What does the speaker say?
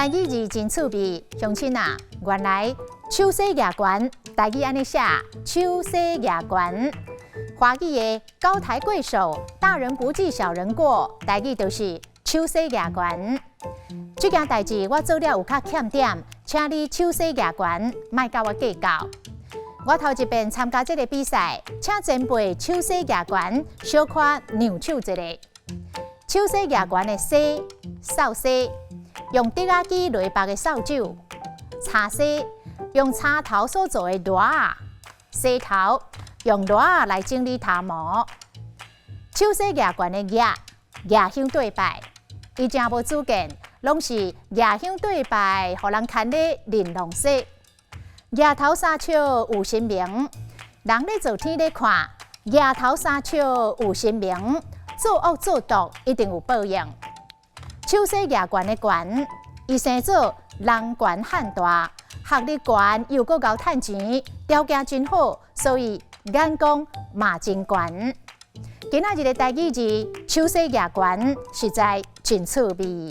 台語字真趣味，鄉親啊，原來手洗額懸，台語按呢寫，手洗額懸。華語的高抬貴手，大人不計小人過，台語就是手洗額懸。這件代誌我做了有較欠點，請你手洗額懸，莫佮我計較。我頭一遍參加這个比賽，請前輩手洗額懸，小可讓手一下。手洗額懸的洗，掃洗，用竹仔機犁縛的掃帚；柴梳，用柴頭所做的箩仔；梳頭，用箩仔來整理頭毛。手洗額懸的額，額香對拜，伊誠無主見，攏是額香對拜，予人牽咧玲瑯梳。額頭三尺有神明，人咧做天咧看，額頭三尺有神明，做惡做毒一定有報應。手洗額懸的懸，伊生做人懸漢大，學歷懸又閣𠢕趁錢，條件真好，所以眼光嘛真懸。今仔日的台語字手洗額懸，實在真趣味。